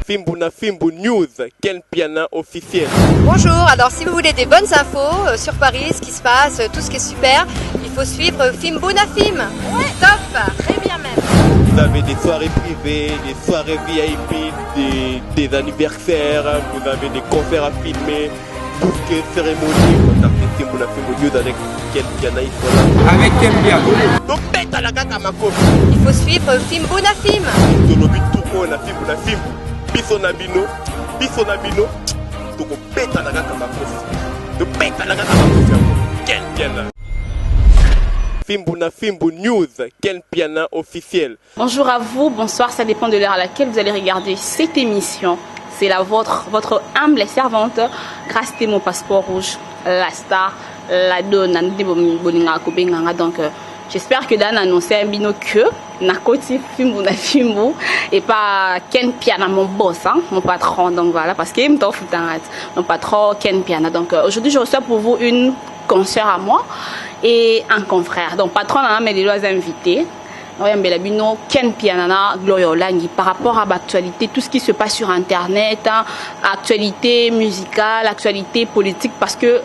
Fimbu na Fimbu News, Ken Piana officiel. Bonjour, alors si vous voulez des bonnes infos sur Paris, ce qui se passe, tout ce qui est super, il faut suivre Fimbu na Fim. Ouais, top, très bien même. Vous avez des soirées privées, des soirées VIP, des anniversaires, vous avez des concerts à filmer, tout ce qui est cérémonie. Contactez Fimbu na Fimbu News avec Ken Piana, ils sont là. Avec Ken Piana. Donc, bête à la kaka makofi. Il faut suivre Fimbu na Fim. Tolobi tuko na Fimbu na Fimbu. Biso na bino, biso na bino, tokobeta na kaka makofi. Tobeta na kaka makofi yango. Ken Piana. Fimbu na Fimbu News, Ken Piana officiel. Bonjour à vous, bonsoir, ça dépend de l'heure à laquelle vous allez regarder cette émission. C'est la vôtre, votre humble servante, Grâce mon passeport rouge, la star, la donna, donc j'espère que Dan annonçait un bino que nakoti fimbu na fimbu et pas Ken Piana, mon boss, hein, mon patron. Donc voilà, parce que mon patron Ken Piana. Donc aujourd'hui, je reçois pour vous une consoeur à moi et un confrère. Donc patron, on a les lois invités. Oyambela bino Ken Piana na Gloria Olangi par rapport à l'actualité, tout ce qui se passe sur internet, hein, actualité musicale, actualité politique, parce que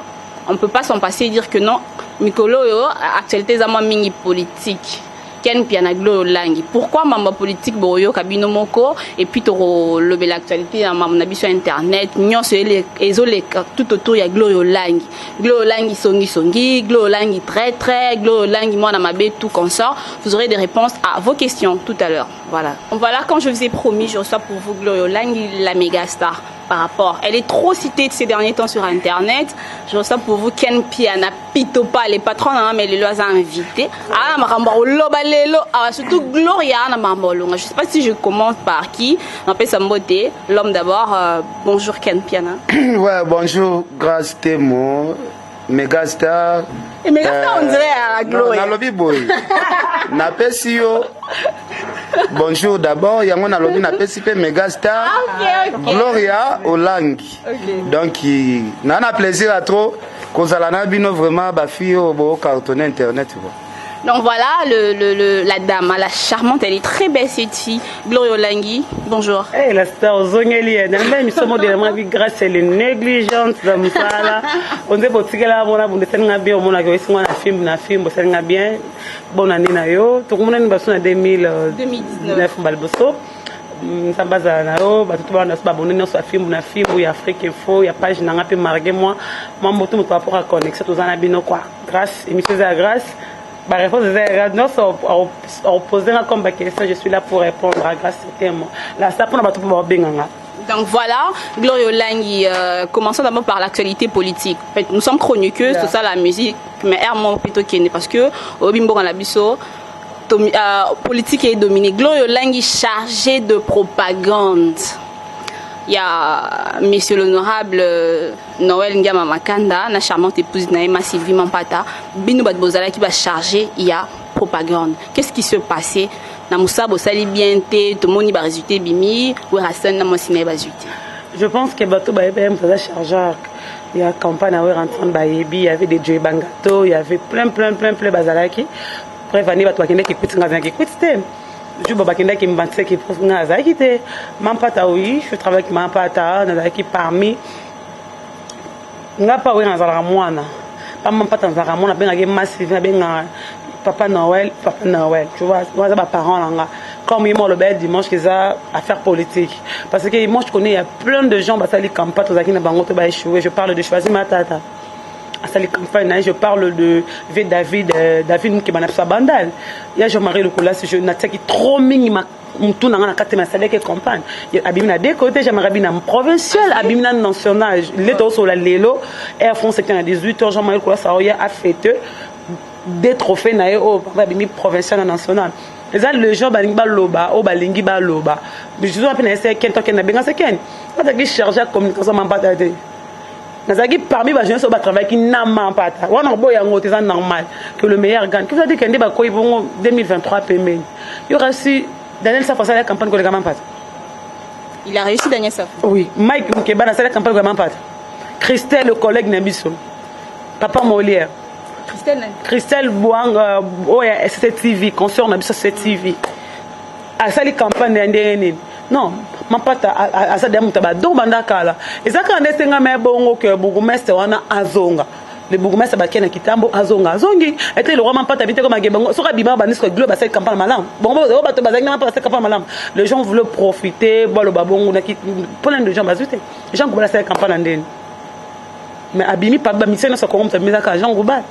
on peut pas s'en passer et dire que non, mikolo oyo actualité eza mwa mingi politique. Ken Piana, Gloria Olangi, pourquoi mamba politique boyoka bino moko? Et puis tolobela actualité na mambo na biso ya internet nyonso ezoleka tout autour ya Gloria Olangi. Gloria Olangi songi songi, Gloria Olangi très très, Gloria Olangi mwana mabe, tout consort. Vous aurez des réponses à vos questions tout à l'heure. Voilà, voilà, comme je vous ai promis, je reçois pour vous Gloria Olangi, la méga star. Par rapport, elle est trop citée ces derniers temps sur internet. Je reçois pour vous Ken Piana Pitopa, les patrons, hein, mais les lois invités. Ah, makambo loba lelo, ah, surtout Gloria na mambo longa. Je sais pas si je commence par qui. On appelle ça mbote, l'homme d'abord. Bonjour Ken Piana. Ouais, bonjour Grâce Temo, méga star. Et méga star, on dirait à Gloria. Nalobi boye. Napesi yo bonjour d'abord, yango nalobi napesi mpe méga star. Ah, ok. Gloria Olangi. Donc na plaisir à trop kozala na bino, vraiment bafille oyo bocartonne internet quoi. Donc voilà la dame, la charmante, elle est très belle cette fille, Gloria Olangi. Bonjour. Hey, la star ozongeli ye na émission modèle moi bi grâce, elle est négligente na mosala onze botikela mona bunde esalinga bien. Omonaka oyesinga na film na film osalinga bien. Bonne année na yo, tokomonani baso na 2019 mbala liboso. Nzambe azala na yo. Bato to bana nyonso babone nyonso ya fimbu na fimbu ya Afrique Info ya page na nga mpe marge moi mwa moto moto rapport à connexion toza na bino quoi. Grâce émission eza ya grâce, baréponse eza ya nyonso opose nga comme baquestion, je suis là pour répondre à Grâce Temo la sa mpona bato mpo babenganga. Donc voilà, Gloria Olangi, commençons d'abord par l'actualité politique. En fait, nous sommes chroniqueuses, tout ça, la musique, mais moi plutôt qui parce que au bimbo na biso, politique est dominée. Gloria Olangi chargée de propagande. Il y a monsieur l'honorable Noël Ngiama Makanda, la charmante épouse Naïma Sylvie Mampata, bino bat bozala qui va charger, il y a propagande. Qu'est-ce qui se passait? Na musa bosali bien te, tomoni ba résultat bimi, Werrason na mwasi na ye bazwi te. Je pense que bato bayebi ye moto aza chargeur ya campagne ya Werrason. Bayebi, il y avait des Joey Bangato, il y avait plein plein plein plein bazalaki. Bref, ani bato bakendaki ekuti nga azalaki ekuti te jour bakendaki mbantisaki nga azalaki te. Mampata, oui, je travaille avec Mampata, nazalaki parmi nga mpa oyo nazalaka mwana pa Mampata, nazalaka mwana, abengaki Masivi, abengaka Papa Noël, Papa Noël, tu vois, waza baparent na nga. Comme ye mo aloba dimanche que eza affaire politique, parce que moi je connais, il y a plein de gens basali campagne, tozalaki na bango to baéchoué. Je parle de Choisi Matata, asali campagne na ye. Je parle de V David, David Mukeba na biso ya Bandal, ya Jean-Marie Lokolasi. Je natiaki trop mingi mutu na nga na kati, asalaki campagne, abimi na deux côté. Jean-Marie abimi na provincial, abimi na national. Le tozosola lelo, Air France était na 18 heures, Jean-Marie Lokolasi aoya afete deux trophées na ye oyo papa abimi provincial na national. Eza le genre balingi baloba oyo balingi baloba biso mpe na ye. Ken tokende abenga se Ken azalaki chargé ya communication Mampata te. Nazalaki parmi bajeunesse oyo batravaillaki na Mampata wana. Oboya yango te, eza normal que le meilleur gagne. Qui vous a dit kende bakoyi bongo 2023 pembeni yo kasi Daniel Safu asala campagne koleka Mampata? Il a réussi, Daniel Safu. Oui, Mike Mukeba asala campagne koleka Mampata. Christelle, le collègue na biso, papa Molière. Christelle nani? Christelle Bwanga oyo ya SCTV, consort na biso SCTV, asali campagne ya ndenge nini? Non, Mapata aza deya moto ya badon banda kala. Eza kaka nde esengama ya bongo ke bourgmestre wana azonga. Le bourgmestre bake na kitambo azonga, azongi ete le roi Mampata abite ko mage bango. Soki abima, bandisi ko glo basali campagne malamu. Bongo oyo bato bazalaki na Mampata basali campagne malamu. Les gens voulaient profiter, baloba bongo na plein de gens bazwi te. Jean Goubal asali campagne na ndeni, mais abimi pa bamisio nyonso ya Kongo, moto abimi kaka Jean Goubal.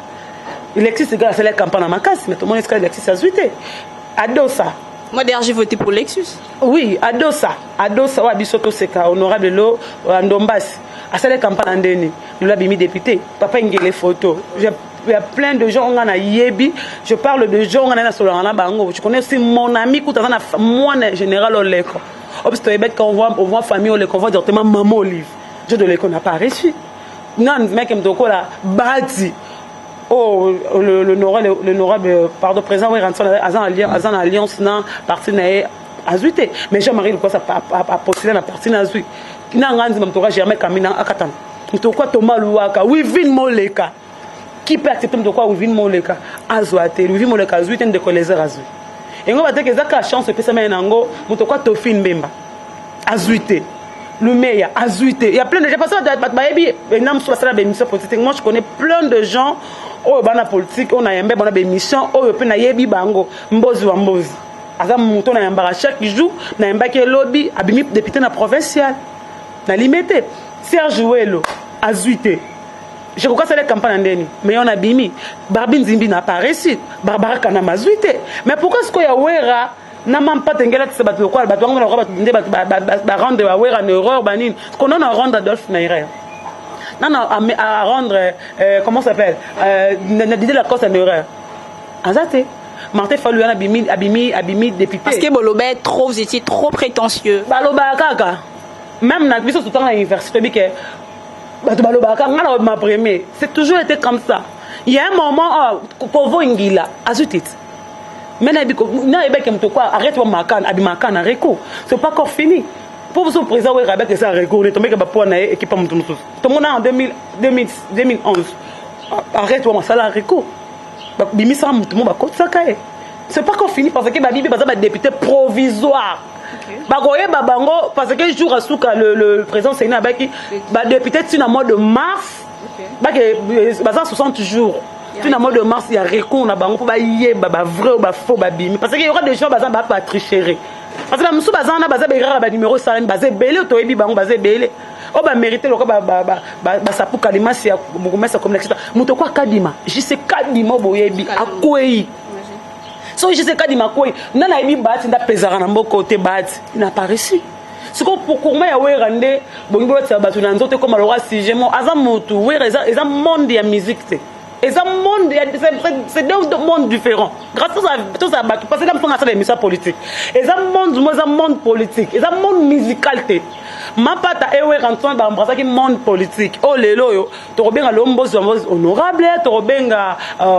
Lexis Egal asali campagne na makasi, mais tomoni esika Lexis azwi te. Adosa. Moi d'ailleurs, j'ai voté pour Lexus. Oui, Adosa, Adosa oyo biso toseka, honorable lo Ndombasi asali campagne na ndeni, lelo abimi député. Papa Ngele photo, il y a plein de gens nga na yebi. Je parle de gens nga na solanga na bango. Je connais aussi mon ami kuta na mwana général Oleko. Obiso toyebaki, quand on voit famille Oleko, on voit directement maman Olive. Je de l'Oleko n'a pas reçu. Non, mec, mtokola bati. Oh, l'honorable, pardon, président Werrason aza na alliance na parti na ye, azwi te. Mais Jean-Marie Lukwasa apostule na parti na, azwi. Na nga ndima moto Germain Kamina akatana, moto kwa Thomas Luwaka, Wivine Moleka. Qui peut accepter moto kwa Wivine Moleka azwa te? Wivine Moleka azwi te, ndeko Lezer azwi. Yango bateke eza kaka chance epesama ye nango. Moto kwa Tofine Mbemba azwi te, Lumeya azwi te. Il y a plein de gens, parce que bato bayebi na mosusu basala baémission politique. Moi, je connais plein de gens oyo bana politique, oyo nayambe bana baémission oyo mpe nayebi bango. Mbozi wa Mbozi aza moto nayambaka chaque jour, nayambaki elobi, abimi député na provincial nalime te. Serge Welo azwi te. Je asala campagne na ndeni, mais on abimi. Barbi Nzimbi n'a pas réussi, Barbara Kanam azwi te. Mais pourquoi sikoyo ya Wera na Mampata engela tisa bato lokola bato bango lokola bato nde bato barendre bawera na erreur banini kono na rendre Adolphe na erreur nana à rendre, comment ça s'appelle, na Didier Lacoste en erreur aza te. Martin Fayulu wana abimi député. Parce que boloba trop, vous étiez trop prétentieux. Balobaka kaka. Même na biso totanga na université, toyebi ke bato balobaka. Nga na ma premier, c'est toujours été comme ça. Il y a un moment, oh, Kovo Ngila azwi te. Mais nayebaki moto kwa arrête wa makana abimaka na recours, c'est pas encore fini. Mpo biso président oyo rabaki eza recours ne tombeki bapoa na ye équipe ya moto mosusu. Tomona en 2011, arrête wa masala recours, bimisaka moto mo bakotisaka ye. C'est pas encore fini, parce que babibi baza badéputé provisoire, bakoyeba bango, parce que jour asuka le président Sénat abaki badéputé ntina mois de mars, bake baza 60 jours ntina mois de mars ya recours na bango, mpo bayeba bavrai oyo bafaux babimi, parce que y aura des gens baza batricherie, parce que bamosusu baza wana, baza berara banuméro esalami, baza ebele, toyebi bango, baza ebele oyo bamérite lokola basapuka limasi ya bourgmestre commune, etc. Moto ko akadima jise kadima oyo boyebi akwei. Soki jise kadima akwei, nani ayebi Bahati nde apezaka na mboka te? Bahati n'a pas réussi. Sikoyo kurma ya Wera nde bongi boyotisa bato na nzoto ekoma lokwa sujet mo aza motu. Wera eza monde ya musique te, eza monde, c'est deux mondes différents. Grâce tozala bato, parce que la mosu asala émission politique, eza monde mo, eza monde politique, eza monde musical te. Mapata ewera ntoine baembrasaki monde politique oyo. Lelo oyo tokobenga lelo Mbozi wa Mbozi honorable, tokobenga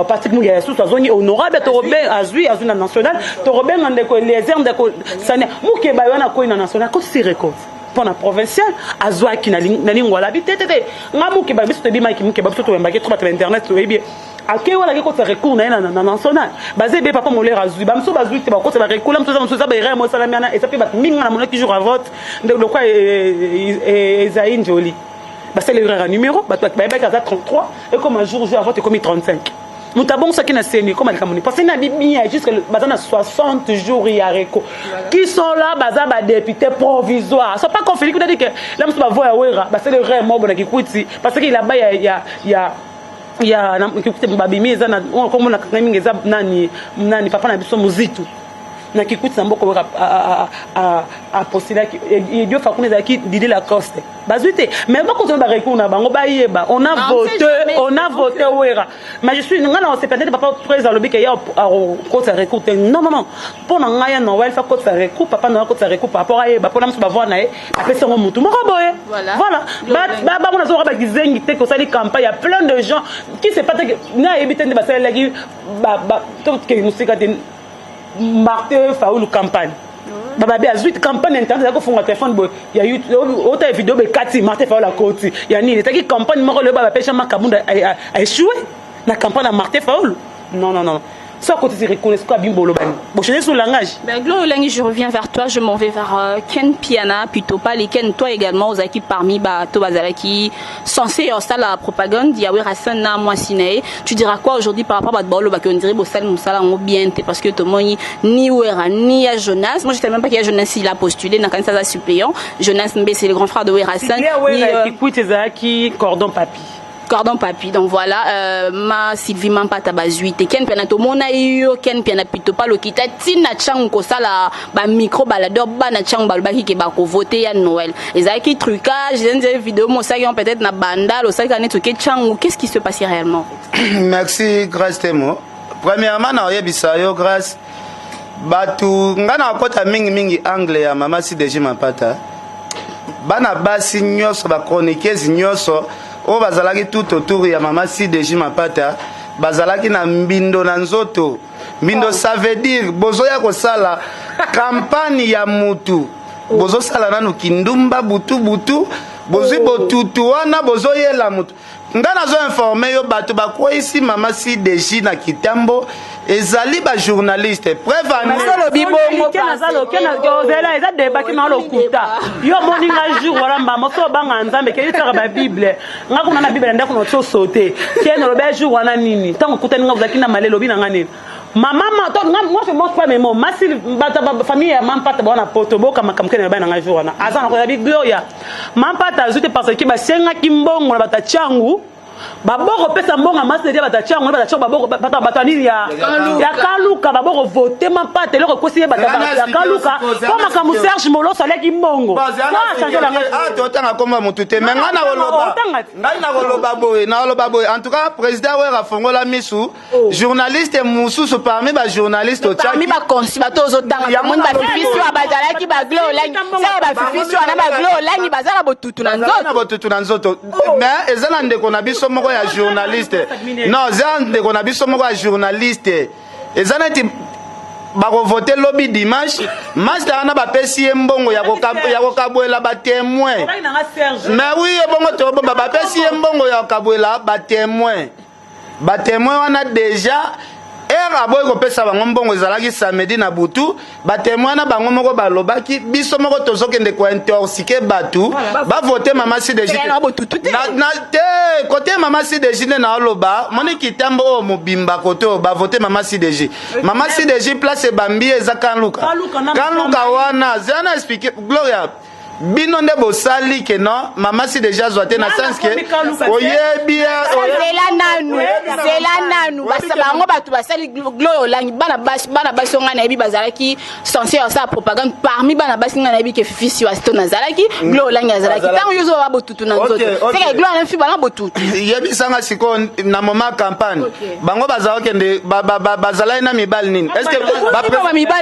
Patrick Muya susu azongi honorable, tokobenga azwi na national, tokobenga ndeko Eliezer, ndeko Sania Mokeba wana akoyi na national, akotisi record mpo na provincial azwaki na Lingwala. Abi te te te, nga Mokeba, biso toyebimaki Mokeba, biso toyembaki trop bato ba internet toyebi. Akei wana, ake kotisa recours na ye na national. Baza ebe papa Molere azwi, bamosusu bazwi te, bakotisa barecours. Mosusu mosusu eza baerreur mo esalami wana, eza mpe bato mingi. Nga namonaki jour ya vote nde lokwa ezai Njoli basali erreur ya numéro. Bato bayebaki aza 33, ekoma jour ya vote ekomi 35. Moto abongisaki na seni ekoma likambo nini? Parce que na bibia jusque baza na 60 jours ya recours qui sont là, baza badéputé provisoire, sont pas conflit. Kuta dit que la mosusu bavoix ya Wera basali erreur mo bonaki kuti, parce que ilaba ya babimi eza na komona kanga mingi, eza nani nani, papa na biso Mozitu na Kikuti na mboka oyo apostilaki Idiofa kuna, ezalaki Didier Lacoste, bazwi te. Mais bakontinue barecours na bango, bayeba on a voté, on a voté Wera. Mais je suis nga na osepela te. Papa président alobi ke ya akotisa recours te. Non, non, non, mpo na ngai ya Noël fa kotisa recours, papa Noël akotisa recours par rapport ayeba mpona mosu bavoi na ye apesi yango motu moko boye. Voilà, bango nazokoka bakizengi te. Kosali campagne ya plein de gens qui sait pas te, nayebi te nde basalelaki tokende mosika te. Martin Fayulu campagne bababi azwi campagne internet, ezali kofunga telefone boye ya ota video bekati Martin Fayulu akoti ya nini, ezalaki campagne moko. Lelo bapesha Makabunda aéchoué na campagne ya Martin Fayulu. Non, non, non. So akotisi recours sikoyo abimi bolobani bochange son langage. Ben, Glo Olangi, je reviens vers toi, je m'en vais vers Ken Piana, plutôt pas les Ken, toi également, ozalaki parmi bato bazalaki censé osala la propagande ya Werrason na mwasi na ye. Tu diras quoi aujourd'hui par rapport à bato balobaki on dirait bosali mosala yango bien te parce que tomoni ni Wera ni ya Jonas. Moi je savais même pas qu'il y a Jonas, il a postulé nakanisi aza suppléant. Jonas Mbe, c'est le grand frère de Werrason. Ya Wera Kikwit ezalaki cordon papi. Cordon papi. Donc voilà, ma Sylvie Mampata bazwi te. Ken Piana, tomona yo Ken Piana plutôt pas lokita ntina ntango kosala bamicro baladeur bana ntango balobaki ke bakovote ya Noël ezalaki trucage, eza vidéo mosaki yango peut-être na bandal osalika neti oke ntango. Qu'est-ce qui se passait réellement en fait? Merci, Grâce Temo. Premièrement, na oyebisa yo, Grâce, bato nga na kokɔta mingimingi angle ya mama Sidg Mapata, bana basi nyonso, bachroniqueuse nyonso oyo bazalaki tout autour ya mama Sidg Mapata bazalaki na mbindo na nzoto. Mbindo, oh. Ça veut dire bozoya kosala campagne ya mutu, bozosala nanu kindumba butu butu, bozwi botutu wana, bozoyela mutu. Nga nazo informe yo, bato bakweyisi mama Cdg na Kitambo ezali bajournaliste, preuve. Olobi bongo. Ozela, eza débat ke na lokuta. Yo omoni nga jour wana, mama, so obanga Nzambe ke yotaka babible, nga kuna na Bible na ndako na otioso te ke nalobi ya jour wana nini. Ntango okutani nga, ozalaki na male, elobi na nga nini? Mama ma to nga, moi je mange pas mes mots. Masi bato ba famille ya Mampata ba wana poto boka makambo ke na ba na nga jour wana aza na koyabi Gloria Mampata azwi te parce que basengaki mbongo na bato ya Tiangu, baboko pesa mbongo ya masi deja bato ya Tiangu, bato ya Tiangu baboko bato ya nini ya Kaluka baboko vote Mampata. Eloko ekosi ye bato ya Kaluka mpo makambo Serge Moloso aliaki mbongo. Totanga komba motu te, me ngai nakoloba, ngai nakoloba boye, nakoloba boye: en tout cas, président Wera afongola misu journaliste mosusu parmi bajournaliste. Parmi bakonsi bato ozotanga, tomoni bafifisi oyo bazalaki baglo olangi sala, bafifisi wana baglo olangi baza na botutu na nzoto. Na botutu na nzoto. Mais eza na ndeko na biso moko ya journaliste, non, eza ndeko na biso moko ya journaliste, eza neti bakovote lobi dimanche, master wana bapesi ye mbongo ya kokabwela batémoin. Mais oui, ebongo tobomba, bapesi ye mbongo ya kokabwela batémoin. Batémoin wana déjà ere aboyi kopesa bango mbongo, ezalaki samedi na butu. Batémoin wana bango moko balobaki: biso moko tozokende kointoxiquer bato bavote mama Sidg te. Kote mama Sidg nde naoloba, moni Kitambo oyo mobimba, kote oyo bavote mama Sidg, mama Sidg place ebambi eza Kanluka. Kanluka wana zela na explique, Gloria, bino nde bosali ke non, mama si déjà azwa te na sens ke oyebi. Zela nanu, zela nanu. Bango bato basali Glo Olangi, bana basi, bana basi oyo ngai nayebi bazalaki censé osala propagande. Parmi bana basi ngai nayebi ke Fifi Siwasto nazalaki, Glo Olangi azalaki. Ntango yo ozoba botutu na nzoto, seke Glo ana fi bana botutu. Yebisanga sikoyo, na moment campagne bango bazala okende, bazalaki na mibali nini?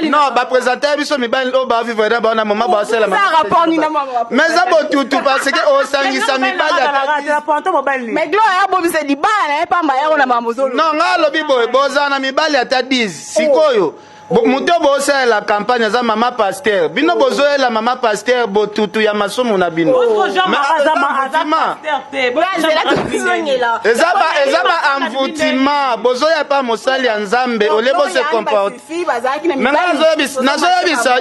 Non, baprésente biso mibali oyo bavivre na bango na moment basala. Mais eza botutu parce que osangisa mibali. Mais Glo ayabomisa libala na ye pamba yako na mambo. Non, ngai alobi boye: bozala na mibali ata 10. Sikoyo moto bosalela campagne aza mama pasteur, bino bozoyela mama pasteur botutu ya masumu na bino. Eza ba envoûtement. Bozoya pa mosali ya Nzambe olie bose comporte.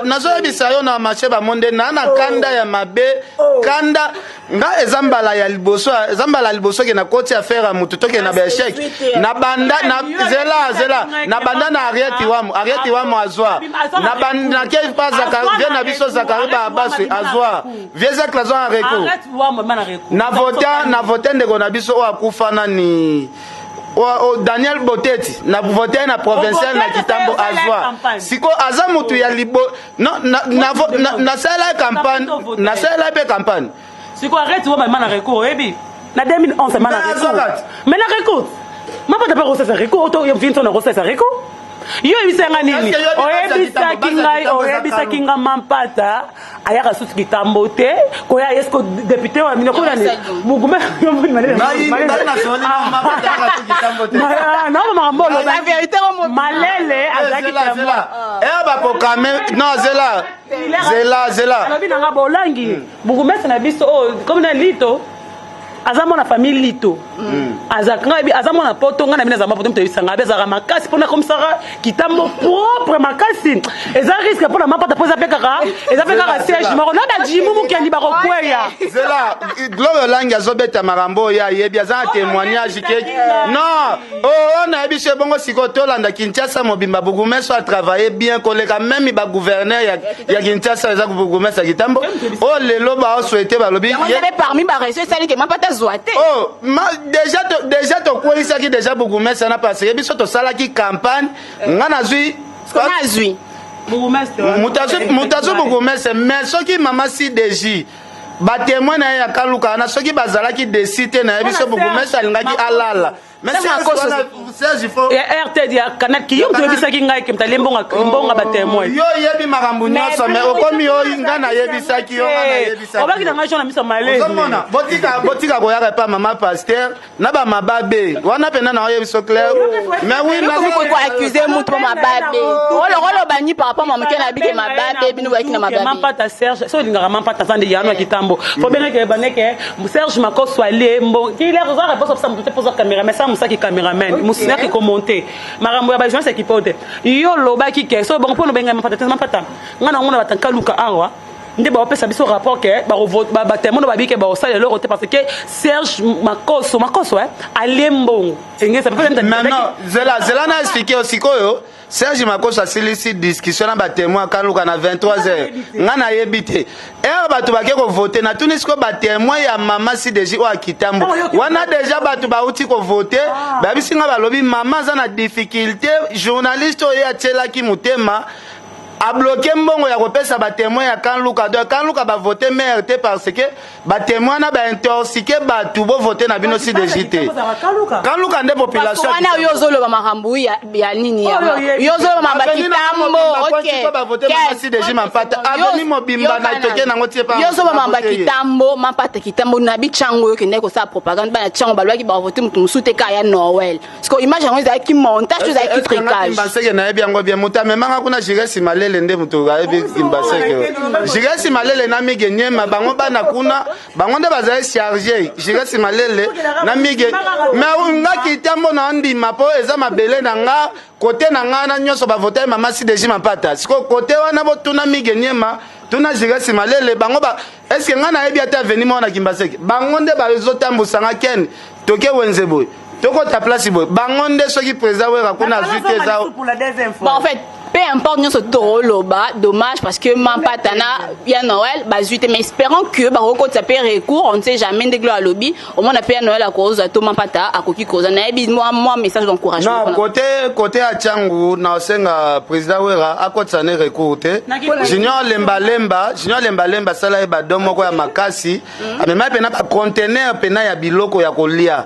Nazoyebisa yo, na marché bamonde na na kanda ya mabe, kanda nga eza mbala ya liboso, eza mbala ya liboso ke na koti affaire ya mutu toke na baéchec. Na banda na zela, zela, na banda na Arieti Wamu, Arieti Wamu azwa nake pa vie na biso, Zakari Baabaswe azwa, vie Zakla azwa na recours. Na vote ndeko na biso oyo akufa nani, Daniel Boteti, na vote na provincial na Kitambo, azwa. Siko aza mutu ya libo nasala campagne, nasala mpe campagne. Siko arrête, wa ma na recours, oyebi na 2011 ma na recours, mais na recours mapata mpe kosesa recours to Vincent na kosesa recours. Yo oyebisanga nini? Oyebisaki ngai, oyebisaki nga Mampata ayaka susu Kitambo te koya ye siko député wa mino kuna ni mugume naoma makambo oloba malele azalaki témoin. Baproclame non, zela, zela, zela. Alobi nanga bolangi bourgmestre na biso oyo comme na lito. Aza mwana famille lito. Aza ngai aza mwana poto, ngai na bino aza mwana poto, moto ayebisanga abe azalaka makasi mpona komisaka kitambo propre makasi. Eza risque mpona mapata mpo eza mpe kaka, eza mpe kaka siège moko na bajimu mukendi bakokweya. Zela, Gloria Olangi azobeta makambo oyo ayebi, aza na témoignage ke non, oyo nayebi so ebongo. Sikoyo tolanda Kinshasa mobimba, bourgmestre atravaille bien koleka même bagouverneur ya Kinshasa. Eza bourgmestre ya Kitambo oyo lelo baosouhaite, balobi yango nde parmi bareseau esali ke mapata azwa te. Oh, ma, déjà tokweyisaki déjà bourgmestre wana parce que biso tosalaki campagne, nga nazwi Azwi. Moto azwi bourgmestre, mais soki mama CDJ, batémoin na ye ya kaluka wana, soki bazalaki desi te, nayebi so bourgmestre alingaki alala. Mais Serge, faut Ya RTD, ya Canal ki yo moto oyebisaki ngai ke moto alie mbonga, mbonga batémoin. Yo oyebi makambo nyonso, mais okomi oyo nga nayebisaki yo, nga nayebisaki. Obaki na ngai jean na miso malaise. Ozomona, botika koyaka epa mama pasteur na bamababe wana mpena na oyebi so clair, mais oui. Okomi koaccuse mutu mpo mababe olokoloba ni par rapport mamoke na bike mababe, bino boyaki na mababe. Mampata Serge, so olingaka mampata aza nde yano ya kitambo, fo bengeke baneke Serge Makoso alie mbo kile oza réponse opesa motu te mpoza caméraman sa mosaki, caméraman mosinaki komonte makambo ya bajournaliste ekipo te. Yo olobaki ke so bongo mpona obengai mampata te. Mampata ngai na ngona batankaluka awa nde baopesa biso rapport ke batémoin babi ke baosala eloko te parce que Serge Makoso alie mbongo engesa. Maintenant, zela, zela na explique yo. Sikoyo Serge Makoso asilisi discussion na batémoin akaluka na 23 heures. Nga nayebi te ere bato bake kovote. Natuni sikoyo batémoin ya mama CDJ oyo akitambo wana, déjà bato bauti kovote, bayebisi nga, balobi mama aza na difficulté, journaliste oyo ye atielaki motema abloke mbongo ya kopesa batémoin ya Kanluka. Donc Kanluka bavote maire te parce que batémoin na baintoxique bato, bovote na bino CDJ te. Kanluka nde population. Wana oyo ozoloba makambo ya nini? Yo ozoloba makambo ya kitambo. Bavote mama CDJ Mampata, aveni mobimba na toke nango tie. Yo ozoloba makambo ya kitambo, Mampata kitambo na bichango oyo okendaki kosala propagande. Bana tiango balobaki bavote motu mosusu te ka ya Noel. Parce que image yango ezalaki montage to ezalaki trucage? Kimbaseke nayebi yango bien. Moto amemanga kuna Jiresi Malele nde moto ayebi Kimbaseke. Jiresi Malele na Mige Nyema, bango bana kuna, bango nde bazali charge, Jiresi Malele na Mige. Mais nga kitambo na ndima mpo eza mabele na nga, kote na nga na nyonso bavote mama CDJ Mampata. Sikoyo kote wana botuna Mige Nyema, tuna Jiresi Malele, bango ba est ce que ngai nayebi ata aveni moko na Kimbaseke? Bango nde bazotambusanga ken toke wenze boye, tokota place boye, bango nde. Soki président Wera kuna azwi te, eza Bon, en fait, peu importe nyonso toloba, dommage parce que mampata na ya Noël bazwi te, mais espérons que bakokotisa mpe recours, on ne sait jamais. Ndenge lo alobi, omona mpe ya Noël akozwa to mampata akoki kozwa. Nayebi mwa message d'encouragement. Non, côté ya Tiangu, na osenga président Wera akotisa ne recours te. Junior Lembalemba, Junior Lembalemba asala ye badon moko ya makasi, amemaki mpena baconteneur mpena ya biloko ya kolia,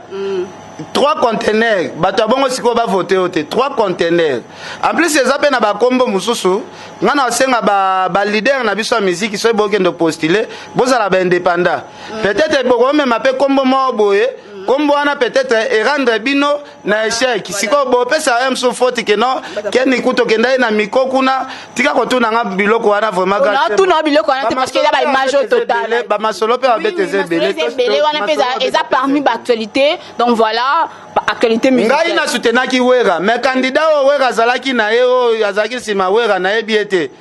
trois conteneurs. Bato ya bongo sikoyo bavote yo te, trois conteneurs. En plus eza mpe na bakombo mosusu. Nga na osenga baleader na biso ya miziki, soki bokende postule, bozala baindépendant. Peut-être bokomema mpe kombo moko boye, kombo wana peut-être erendre bino na échec. Sikoyo bopesa ye mosusu faute ke non, keni kuta okenda ye na miko kuna. Tika kotuna nga biloko wana vraiment. Natuna biloko wana te parce que eza baimage oyo totala. Bamasolo mpe babete eza ebele. Ebele wana mpe eza parmi baactualité. Donc voilà, actualité. Ngai nasoutenaki Wera, mais candidat oyo Wera azalaki na ye, oyo azalaki nsima Wera, nayebi ye te.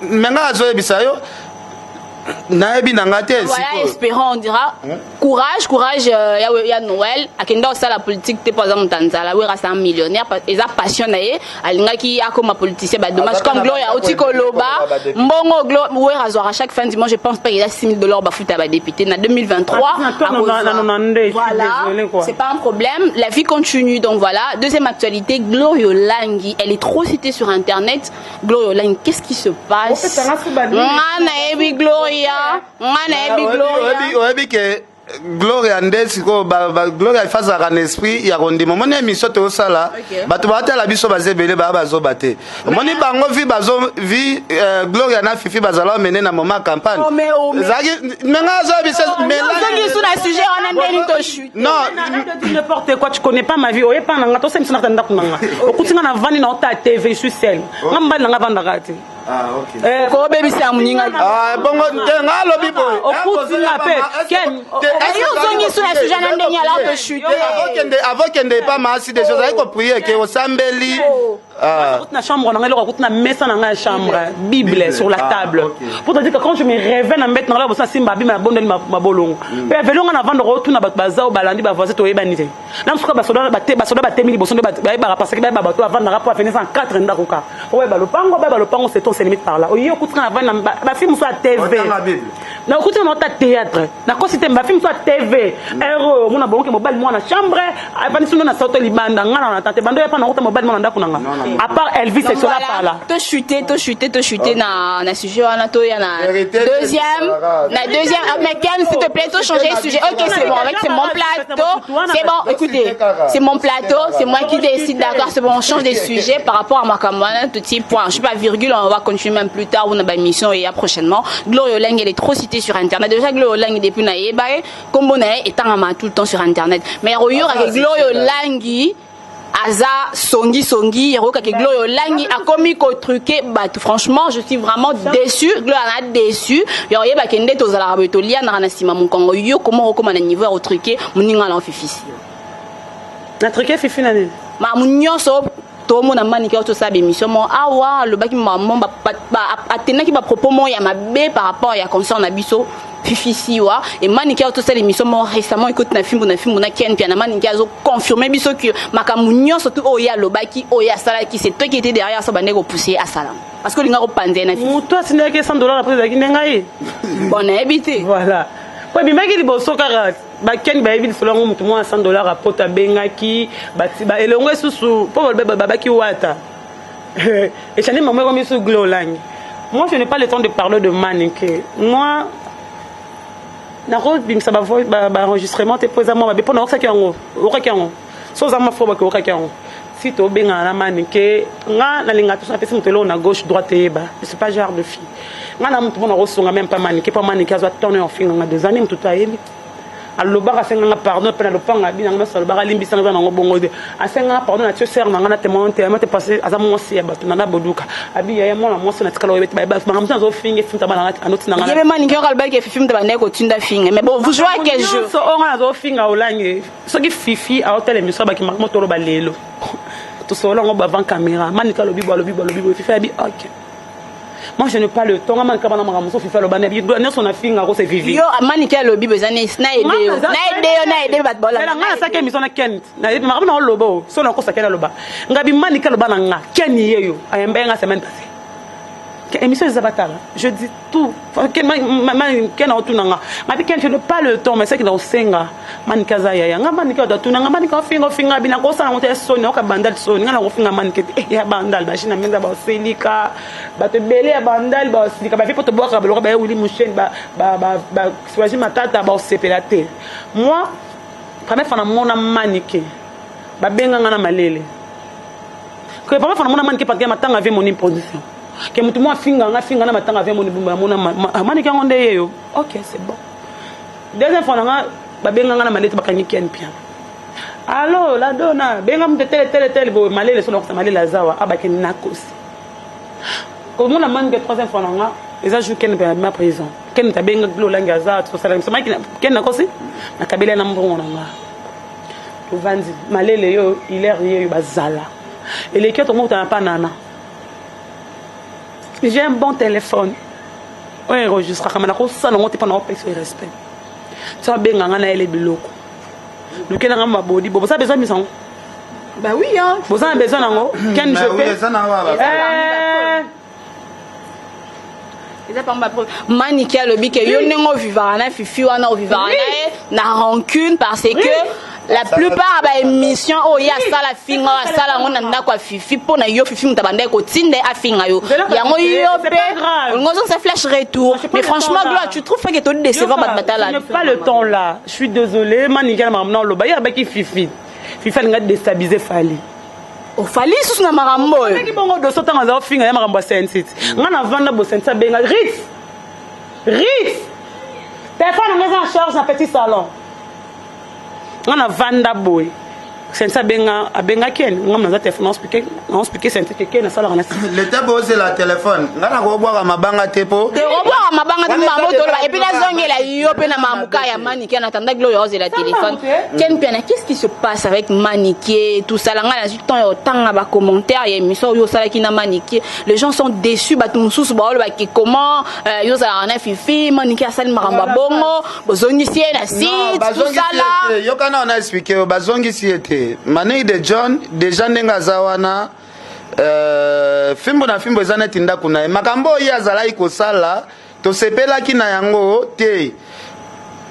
Me ngai azoyebisa yo, nayebi na nga te. Voilà, espérons, on dira courage, courage ya Noël. Akenda kosala politique te mpo aza moto ya nzala. Wera aza millionnaire, eza passion na ye, alingaki akoma politicien. Badommage, comme Gloria auti koloba, mbongo Wera azwaka chaque fin du mois, je pense pas eza 6000 $ bafuta ya badéputé na 2023. Voilà, c'est pas un problème, la vie continue. Donc voilà, deuxième actualité, Gloria Olangi, elle est trop citée sur internet. Gloria Olangi, qu'est-ce qui se passe? Nga nayebi Gloria, nga nayebi Gloria. Oyebi ke Gloria nde sikoyo Gloria efazalaka na esprit ya kondima. Omoni émission tozosala, bato baotala biso baza ebele, baya bazoba te. Omoni bango vi bazo vi Gloria na Fifi bazala omene na moment campagne ezalaki me nga azoyebisa. Non, n'importe quoi, tu connais pas ma vie. Oyepa na nga, tosala miso na ndako na nga, okuti nga na vandi na ota TV, je suis seule. Nga mobali na nga vandaka te. Ah, ok. Okobebisa moninga. Ah, bongo te nga alobi boye. Okuti nga pe, Ken, yo ozongi sur na sujet na ndenge ala tochute. Avokende avokende epa maasi deja ozali koprier ke osambeli. Ah. Na chambre na ngai, eloko akuti na mesa na ngai ya chambre, Bible sur la Ah, table. ok. Pour te dire que quand je me réveille na mbete na ngai, bosa simba bima bondeli mabolongo. Pe aveli nga na vendre otuna bato baza o balandi ba voisin toyebani te. Na mosuka basoda bate basoda batemi liboso nde bayebaka parce que bayeba bato bavandaka po afenisa en 4 ndako ka. Po bayeba lopango, bayeba lopango, c'est on se limite par là. Oye okuti nga na vanda ba film so ya TV. Otanga Bible. Na okuti nga na ota théâtre. Nakosi te ba film so ya TV. Ero omona bongo ke mobali mwana chambre, avandisi ndo na soto libanda nga na tante bando ya pa na okuta mobali mwana ndako na nga. À part Elvis et Donc Sola voilà, par là. To chuter na sujet wana, to ya na Vérité, deuxième c'est na deuxième. Ah, mais Ken, s'il te plaît, to changer de sujet. Ok, c'est bon, avec c'est mon plateau, c'est bon. Écoutez, c'est mon plateau, c'est moi qui décide, d'accord? C'est bon, on change de sujet par rapport à makambo wana, tout petit point, je sais pas, virgule. On va continuer même plus tard, on a émission et prochainement. Gloria Olangi, elle est trop citée sur internet déjà. Gloria Olangi, depuis na yeba ye, kombo na ye etangama tout le temps sur internet, mais oyo Ah, que Gloria Olangi aza songi songi, yakokaki Gloria Olangi akomi kotruquer bato. Franchement, je suis vraiment déçu. Gloria na déçu ya oyebaki nde tozalaka boye, tolianaka na nsima mokongo. Yo koma okóma na niveau ya kotruquer moninga na Fifisi. Na truquer Fifi na nini? Makambo nyonso tomona, Manike oyo tosala bémission mo awa, alobaki mamo, atenaki bapropos moko ya mabe par rapport ya concert na biso Fifi Siwa et Manike oyo tosala émission mo récemment, ekoti na Fimbu na Fimbu na Ken Pia na Manike, azoconfirme biso ke makambo nyonso tu oyo alobaki, oyo asalaki, c'est toi qui était derrière ça, bandeko pousse asala parce que olinga kopanza ye na Fifi. Moto atindaki 100 $ après ezalaki nde ngai. Bon, nayebi te. Voilà, po ebimaki liboso kaka bakeni bayebi lisolo yango. Motu mwa 100 $ apoto abengaki elongo esusu mpo babaki wata echane mamo ekomi su Glo Olangi. Moi, je n'ai pas le temps de parler de Manike. Moi, nakobimisa baenregistrement te mpo eza mwa mabe mpo naokisaki yango, okaki yango so oza mwa fo bake okaki yango. Si tobengana na Manike, nga nalinga toso napesi moto eloko na gauche droite eyeba, je suis pas genre de fille. Nga na motu mpo nakosonga même pas Manike, mpo Manike azwa tono ya ofinga nga deux années. Motu to ayebi alobaka, asenganga pardon mpe na lopanga abi nanga nyonso, alobaka alimbisanga, eza nango bongo te. Asenganga pardon na tio sere nanga na témoin te te parce aza mwasi ya bato nana boduka abi yaya mwana mwasi na tikala oyebi te banga motu azofinga efinta bana anoti nanga. Yebe Manike oyo alobaki Fifi mutu bandeki kotinda finga, mais bon, vous jouez à quel jeu? Nyonso oyo nga nazofinga Olangi, soki Fifi aotala émission, abaki moto oloba lelo tosolola yango avant caméra. Manika alobi bo, alobi bo, alobi bo, Fifi abi ok. Moi, je n'ai pas le temps. Nga Manika bana makambo mosusu Fifi aloba nyonso na finga ko c'est Vivi. Yo Manike alobi bo eza na ede yo, na ede yo, na ede bato Zela, nga nasalaki émission na Ken, nayebi makambo na oloba o so nakosa Ken aloba ngabi Manika aloba na nga Ken ye yo ayemba ye nga semaine passée. Émission eza batala, je dis tout. Ken aotuna nga ngabi Ken, je n'ai pas le temps, mais seki na osenga Manika aza yaya nga. Manika atuna nga, Manika ofinga ofinga bina kosala ngo te soni oka Bandal soni nga na kofinga Manike te. Ya Bandal bashina minga baoselika bato ebele ya Bandal baosilika bavi mpo tobwakaka biloko baye wili musheni basuagi matata baosepela te. Moi, première fois namona Manike, babenganga na malele ke première fois namona Manike parce que matanga ave moni production ke motu mo afinga nga afinga na matanga ave moni bumba namona Manike yango nde ye yo. Ok, c'est bon. Deuxième fois nanga babenganga na malele te bakangi Ken Piano, allo la dona benga moto tele tele tele boye malele so nakosa malele azawa abakende nakosi komona Manike. Troisième fois nanga eza jour Ken mpe abima prison, Ken tabenga Glo Olangi aza tosala biso maki Ken nakosi nakabeli na mbongo na nga tovandi malele yo ilere ye yo bazala eleki tomokutana mpa nana. J'ai un bon téléphone oyo enregistraka ma nakosala yango te mpo na opesa respect so abenga nga nayele biloko lukelanga mabodi bo boza besoin misango. Bah oui, hein. Boza na besoin nango Ken, je peux. Eza na wa Eza pamba Manike alobi ke yo ndenge ovivaka na Fifi wana, ovivaka na ye na rancune parce que la plupart ya baémission oyo ye asala finga oyo asala yango na ndako ya Fifi mpo na yo Fifi moto abandaki kotinda ye afinga yo yango yo mpe olingo ozongisa flash retour. Mais franchement, Gloire, tu trouves pas que todécevoir bato batala? Je n'ai pas le temps là, je suis désolé. Manike na makambo na oloba ye abaki Fifi, Fifi alinga déstabiliser Fali. Ofali lisusu na makambo oyo. Abaki bongo doso ntango aza ofinga ye makambo ya sentite. Nga na vanda bo sentite abenga rit rit telefone nga eza na charge na petit salon. Nga na vanda boye. Sente abenga abenga Ken nga naza telefone na expliquer sente ke Ken asalaka na leta bozela telefone nga nakobwaka mabanga te po te obwaka mabanga te mama toloba et puis nazongela yo pe na mamuka ya Manike en attendant gloria ozela téléphone Ken Piana qu'est-ce qui se passe avec Manike tout ça la nga nazwi temps ya otanga ba commentaire ya émission oyo osalaki na Manike les gens sont déçus bato mosusu baoloba ke comment yo ozalaka na Fifi Manike asali makambo ya bongo bozongisi ye na site tosala yokana wana explike yo bazongisi ye te Manike de John deja ndenge aza wana fimbo na fimbo eza neti ndako na ye makambo oyo ye azalaki kosala tosepelaki na yango te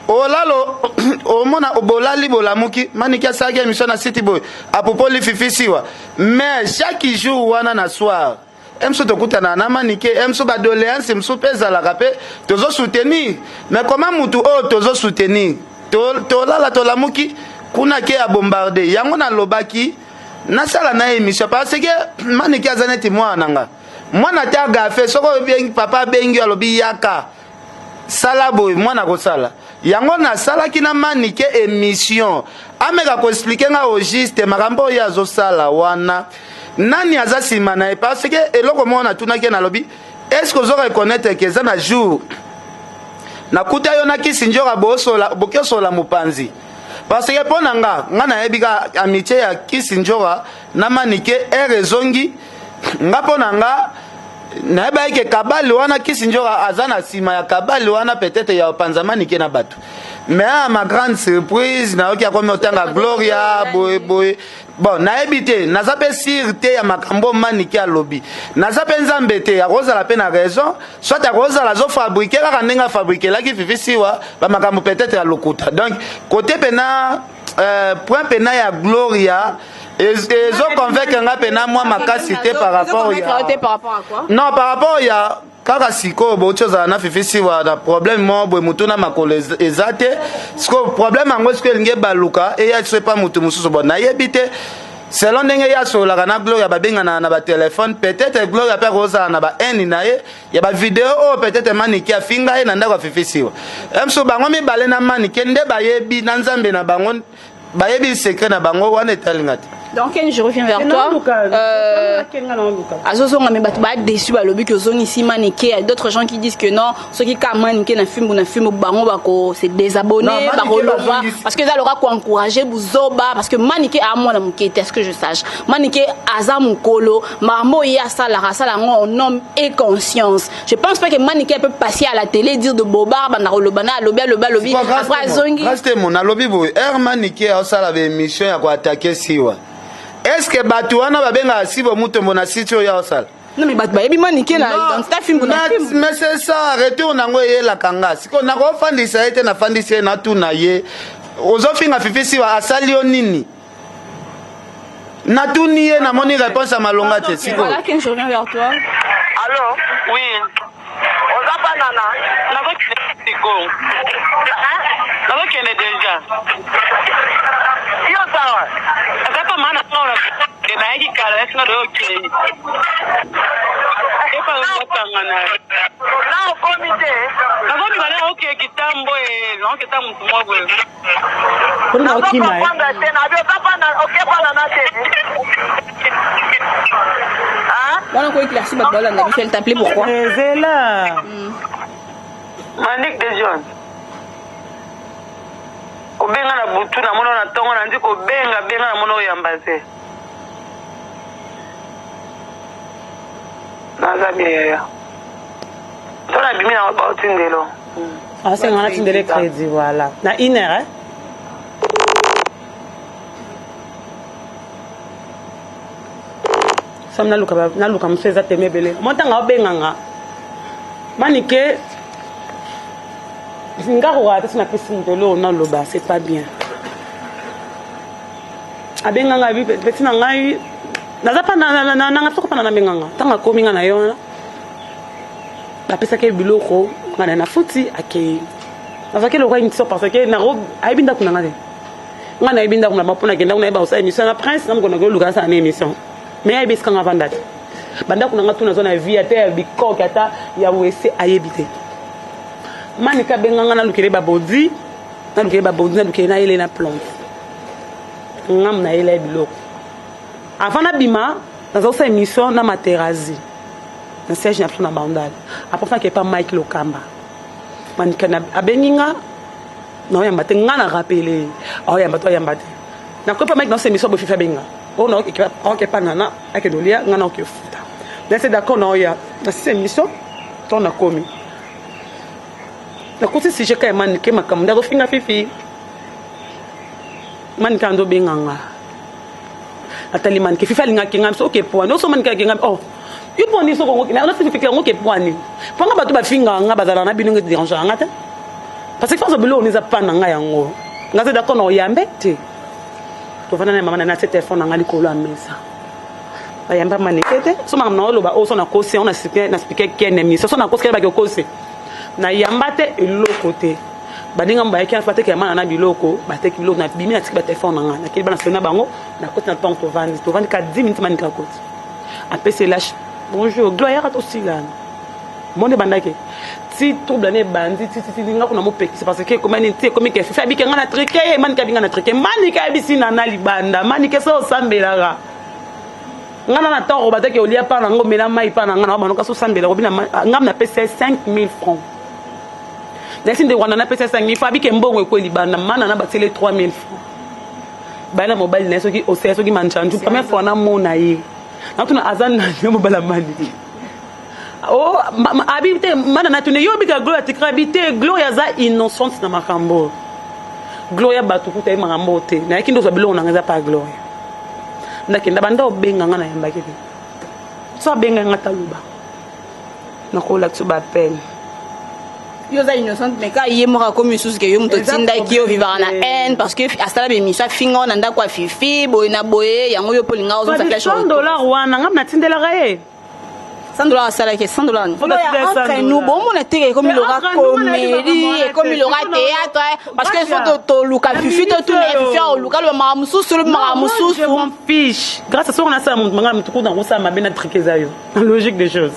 olalo omona bolali bolamuki Manike asalaki émission na site boye apopoli Fifi Siwa mais chaque jour wana na soir mosusu tokutana na Manike, mosusu badoléance mosusu mpe ezalaka mpe tozosoutenir. Mais comment mutu oyo tozosoutenir tolala tolamuki kuna ke ya bombarde yango nalobaki nasala na émission parce que Manike aza neti mwana na nga mwana te agafe soki obengi papa abengi alobi yaka sala boye mwana kosala yango nasalaki na Manike émission ameka koexpliquer nga au juste makambo oyo azosala wana nani aza nsima na ye parce que eloko moko natunaki ye nalobi est ce que ozo reconnaître ke eza na jour nakuta yo na kisi nzoka boki osola mopanzi parce que mpo na nga nga nayebi ka amitié ya kisi nzoka na Manike ere ezongi nga mpo na nga nayebaki ke kabali wana kisi nzoka aza na nsima ya kabali wana peut-être ya opanza Manike na bato. Mais à ma grande surprise nayoki akomi otanga Gloria boye boye. Bon, nayebi te, naza mpe sûr te ya makambo Manike alobi. Naza mpe Nzambe te. Akozala mpe na raison, soit akozala azofabriquer kaka ndenge afabrikelaki Fifi Siwa bamakambo peut-être ya lokuta. Donc côté mpena point mpena ya Gloria ezoconvaincre nga mpena mwa makasi te par rapport ya par rapport à quoi? Non, par rapport ya kaka sikoyo bouti ozala na Fifi Siwa na problème moko boye motu na makolo eza te. Sikoyo problème yango sikoyo elingi ebaluka eya so epa motu mosusu. Bon, nayebi te selon ndenge ye asololaka na Gloria, babengana na batelefone. Peut-être Gloria mpe akozala na bahaine na ye ya bavideo oyo peut-être Manike afinga ye na ndako ya Fifi Siwa. Mosusu bango mibale na Manike nde bayebi na Nzambe na bango, bayebi secret na bango wana etalinga te. Donc Ken, je reviens vers toi. Azozonga mais bato badéçu balobi ke ozongisi Manike. Il y a d'autres gens qui disent que non, soki ka Manike na fimbu na fimbu bango bako se désabonner, bakoloba parce que eza loka koencourager buzoba parce que Manike a mwana moke te, est-ce que je sache. Manike aza mokolo, makambo ye asalaka asala yango en homme et conscience. Je pense pas que Manike peut passer à la télé dire de bobar banda koloba na alobi alobi alobi après azongi. Mo nalobi boye, ere Manike aosala baémission ya koattaquer Siwa, est ce que bato wana babengaka Sibo Mutombo na site oyo aosala? Non, mais bato bayebi Manike na identité fimbu na fimbu. Mais c'est ça, retour nango eyelaka nga sikoyo nakofandisa ye te. Nafandisi ye, natuna ye: ozofinga Fifi Siwa, asali yo nini? Natuni ye, namoni réponse ya malonga te sikoyo. Voilà, Ken, je reviens vers toi. Allo? Oui. Oza pa nana? Nazokende sikoyo. Nazokende deja. Yo sawa. Aza pa mana nayaki kala yasinga doyo okei. Epa otanga na. Na okomi te? Nazobima na okei kitambo e naoketa motu moko boye. Nazokomprendre te na bi oza pa oke pa nana te. Wana ko éclairci bato balanda biso, elle t'appelait pourquoi? Ezela. Manik de John. Kobenga na butu na mono na ntongo na ndi kobenga benga na mono oyamba te. Naza bien yaya. To na bimi na baotindelo. Asenga na tindele crédit, voilà, na une heure, hein? Sam naluka naluka mosusu eza teme ebele mo ntango aobenganga Manike nga kokaa te so napesi moto eloko naloba c'est pas bien. Abenganga abi peti na ngai naza pa nanga soko mpa na nabenganga ntango akomi nga na ye wana bapesaki ye biloko nga na nafuti akei nazalaki eloko émission parce que nako ayebi ndako na nga te. Nga nayebi ndako na bango mpo nakenda kuna nayeba kosala émission na prince na mokolo nakoki oluka nasala na émission mais ayebi esika nga vanda te. Bandako na nga tu nazwa na vie ata ya bikoke ata ya wese ayebi te. Manika abenganga nalukele babodi nalukele babodi nalukele nayele na plante. Ngam nayela ye biloko. Avant nabima, naza kosala émission na Materazi na siège na biso na Bandal. Après faki epa Mike Lokamba, Manike abengi nga, naoyamba te. Nga na rappele, aoyamba te, aoyamba te. Nakoki pa Mike, naosala émission boye, Fifi abenga oyo, naoke pa nana, akende olia, nga naoke futa. Nase d'accord, naoya nasisa émission. To nakomi, nakuti sujet ka ya Manike, makambo nde azofinga Fifi. Manike andobenga nga, atali Manike, Fifi alingaki nga biso oke pwani oso. Manike akenga, oh, yo pwani soko nasi Fifi yango oke pwani mpo nga bato bafingaka nga, bazalaka na bino, nge dérangeaka nga te, parce que force biloko eza pa na nga yango. Nga se d'accord na oyambe te. Tovanda na mama na natie telefone na nga likolo ya mesa, bayamba Manike te. So makambo na oloba oyo, so nakosi yango, na expliquer kene émission, so nakosi kene baki okosi. Nayamba te eloko te. Baninga bayaki bateki ya mana na biloko, bateki biloko. Nabimi, natiki batelefone na nga, nakeli bana solo na bango, nakoti na ntongo. Tovandi, tovandi ka 10 minutes, Manike akoti, apesi lâche: "Bonjour Glo." Ayaka, tosilana monde ebandaki ti trouble ane ebandi tititi. Nga kuna mopekisa parce que ekomi nini ti ekomi ke Fifi abike nga na triquer ye. Manike abinga na triquer, Manike ayebisi nana libanda. Manike so osambelaka, nga na ntango bataki olia mpa na ngo, omela mai mpa na nga na banoka so osambela kobi. Nga napesi ye 5000 francs, nayesi ndeko wana, napesi ye 5000 francs. Abike mbongo ekwe libanda, mana na batiele 3000 francs. Bayela mobali na ye soki osea soki manjanju. Première fois namona ye, natuna aza nani yo mobala Manike? Oh, abi te mana natuni yo obika Gloria tikra. Abi te, Gloria aza innocente na makambo. Gloria bato kuta ye makambo te. Nayaki nde ozwa biloko nanga, eza pa Gloria. Ndakenda banda obenga nga, nayambaki te. So abenga nga, taloba, nakolakisa bapene. Yo oza innocente, mais ka ye moko akomi lisusu ke yo moto otindaki yo vivaka na haine, parce que asala bémission, afinga na ndako ya Fifi boye na boye. Yango yo mpo olinga ozongisa flèche. 100 $ wana nga natindelaka ye. 100 $ asalaki 100 $. Entre nous, bomona teke ekomi loka comédie, ekomi loka théâtre, parce que faut toluka Fifi, totuna Fifi, oluka loba makambo mosusu, olobi makambo mosusu. Fiche grâce à soko nasala moto manga motu kuna kosala mabe na triquer, eza yo na logique des choses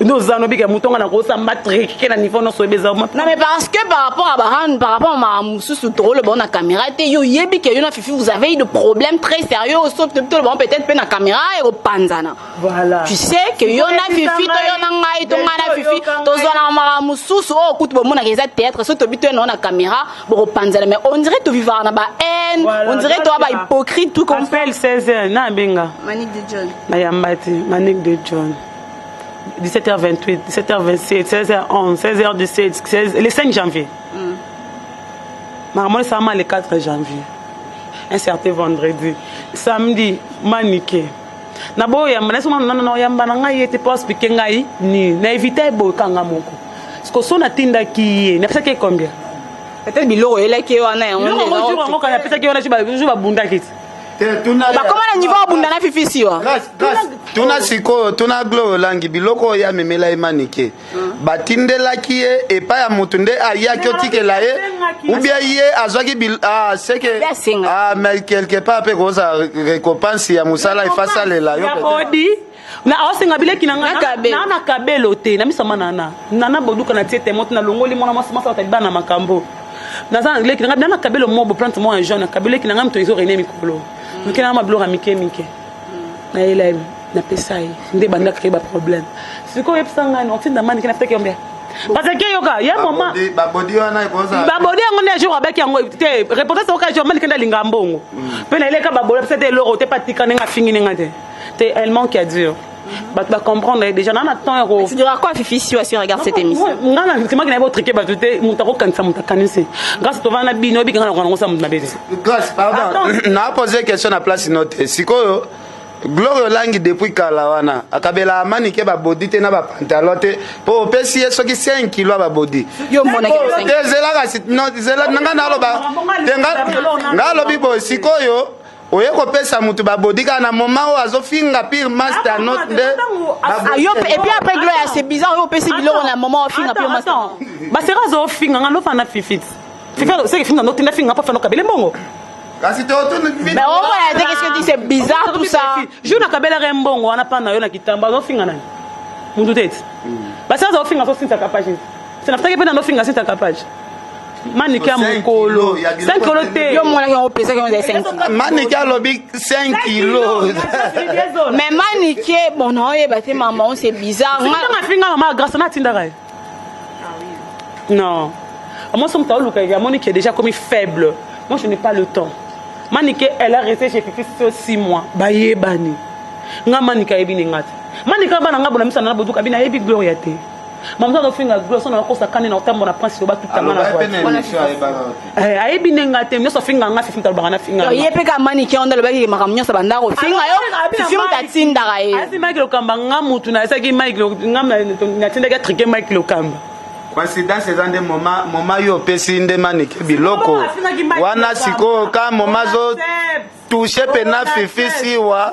nde oza nobika moto nga na kosala matriquer na niveau nyonso oyeba eza. Non, mais parce que par rapport à baran, par rapport à makambo mosusu tokoloba na caméra te. Yo oyebi ke yo na Fifi, vous avez eu de problèmes très sérieux, sauf toloba peut-être mpe na caméra ekopanzana. Voilà. Tu sais que yo na Fifi to yo na ngai to ngai na Fifi tozwana makambo mosusu oyo kutu bomonaka eza théâtre. So tobi toye nango na caméra, bokopanzana. Mais on dirait tovivaka na ba haine, on dirait toa ba hypocrite, tout comme Appel 16 heures na abenga. Manique de John. Nayamba te. Manique de John, 17h28, 17h27, 16h11, 16h17, 16, le 5 janvier. Makambo esalama le 4 janvier, un certain vendredi, samedi, Manike na boyamba nasi nana oyamba na ngai ye te mpo expliquer ngai nini na évite eboyekanga moko. Siko so natindaki ye, napesaki ye combien? Peut-être biloko oyelaki ye wana yango. Biloko yango, jour yango kaka napesaki ye wana, jour babundaki ti. Bakoma na niveau abunda na Fifi siwa. Tuna sikoyo, tuna Glo olangi biloko oyo amemela ye Manike, batindelaki ye epai ya motu nde ayaki otikela ye, ou bien ye azwaki ah, seke ah, mais quelque part mpe kozala récompense ya mosala efasalela yo. Bodi na aosenga bileki na nga na kabelo te na misama nana nana boduka na tie temo te. Nalongoli mwana mwasi, mwasi atali bana makambo. Naza na leki na nga na kabelo mo bo plante mo ya jeune, kabelo leki na nga moto ezo rene mikolo moke na mabiloko ya mike mike. Nayela ye, napesa ye nde bandaka ye baproblème. Sikoyo oyebisa ngai otinda Manike na fetaki yombia, parce que yoka ye moma. Babodi wana ekozala. Babodi yango nde jour abaki yango te. Reportage oka jour Manike nde alinga mbongo mpe nayeleka babodi, apesa te eloko te, patika ndenge afingi ndenge te te. Elle manque à dire, bato bacomprendre ye déjà na temps ya ko. Tu diras quoi Fifi si tu regardes cette émission? Nga na simaki na ye botriquer bato te. Moto akokanisa, moto akanisi. Grâce tovanda na bino, oyebiki nga na kokana ngosa moto mabe te. Grâce, pardon, na pose question na place no te. Sikoyo Gloire Olangi, depuis kala wana akabela Manike babodi te na bapantalon te, mpo opesi ye soki 5 kilo ya babodi te. Zela kasi, zela nga naloba te. Nga alobi boye: sikoyo oye kopesa motu babodi kaka na moment oyo azofinga pire master not nde. Yo, et puis après, Gloria, c'est bizarre, oyo opesi biloko na moment ofinga pire master. Basera azofinga nga, nofana Fifi, Fifi seke finga, notinda finga mpo fana okabele mbongo. Kasi Mais au moins, qu'est-ce que tu dis? C'est bizarre tout ça. Jour nakabelaka mbongo wana mpa na yo na kitambo, azofinga nani? Mutu te eti basera azofinga, azosintaka page se nafutaki mpe nanofinga, asintaka page. Manike ya mokolo 5 kilo te. Yo monaki yango opesaki yango ezali 5 kilo. Manike alobi 5 kilo. Mais Manike, bon, naoyeba te mama, c'est bizarre. Nga afinga mama Grâce na atindaka ye. Non. Moi, soki moto aoluka amoni ke déjà komi faible. Moi, je n'ai pas le temps. Manike, elle a resté chez Fifi sur 6 mois. Bayebani. Nga Manike ayebi ni nga te. Manike bana nga bona misa na boduka bina ayebi Gloria te. Maman azofinga Gloria so na kosa kani na otambola prince loba tutanga na voiture. Ayebi nde nga te, nyonso afinga nga Fifi, moto alobaka na finga. Ye mpe ka Manike wana alobaki makambo nyonso bandako ofinga yo Fifi, moto atindaka ye. Asi Mike Lokamba, nga mutu nayesaki Mike, nga natindaki atrike Mike Lokamba. Coïncidence eza nde moma yo opesi nde Manike biloko wana. Sikoyo ka moma zo touche pena Fifi Siwa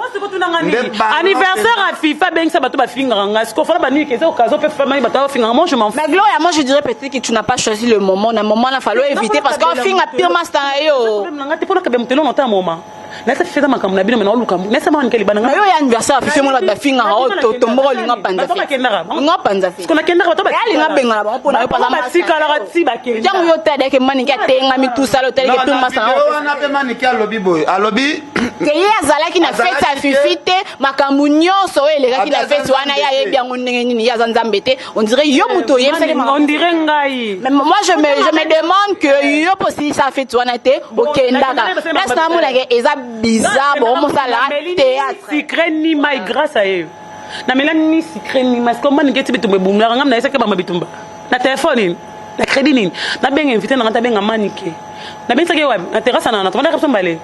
nde anniversaire ya Fifa abengisa bato bafingaka ngai. Sikoyo fana baniki eza occasion mpe famille bato bafingaka. Moi, je m'en Mais Gloria, moi je dirais peut-être que tu n'as pas choisi le moment. Na moment là, fallait éviter parce que ofinga pire master na yo. Problème na ngai te mpona kabe moto elongo ata moma nayesa Fifi eza makambo na bino me naoluka nayesa Manike libanda. Na yo ya anniversaire ya Fifi, mona bato bafingaka oyo tomboko olinga panza Bato bakendaka. Olinga panza fe. Siko nakendaka, bato alinga bengana bango mpona yo paza. Batikalaka ti bakenda. Ntango yo otala Manike atengami tusala otaleke pire master na Video wana mpe Manike alobi boye, alobi ke ye azalaki na fete ya Azalaki te. Fifi te. Makambo nyonso oyo elekaki na Abe aza fete wana, ye Nzambe te. ayebi yango ndenge nini? Ye aza Nzambe te. On dirait yo moto oyebisaki On dirait ngai. Mais moi, je me demande que yo posilisa fete wana te, okendaka place na amonaka eza bizarre, bomosala théâtre. Sucré ni mai grâce à ye namela ni sucré ni mai. Siko Manike ti bitumba ebumlaka ngam nayesaki bama bitumba na telefone nini na crédit nini nabenga invité nanga tabenga Manike nabengisaki ye wapi na terrasse nana tovandaka biso mbale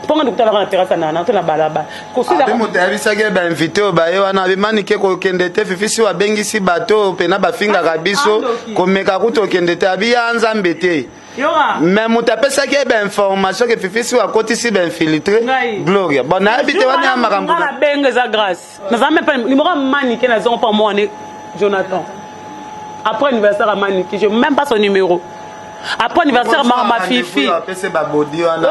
mponga ndikutalaka na terrasse nana to na balabala. Abe moto ayebisaki ye bainvité oyo baye wana, abe Manike kokende te, Fifi si abengisi bato oyo mpena bafingaka biso, komeka kuta okende te, abi ya Nzambe te. Mais moto apesaki ye bainformation ke Fifi si akotisi bainfiltré Gloria, bon, nayebi te wana ya makambo. Nga nabenga eza Grâce, naza même pas numéro ya Manike nazongo mpa mwana Jonathan après anniversaire ya Manike, j'ai même pas son numéro après anniversaire mama Fifi. Apesi babodi wana.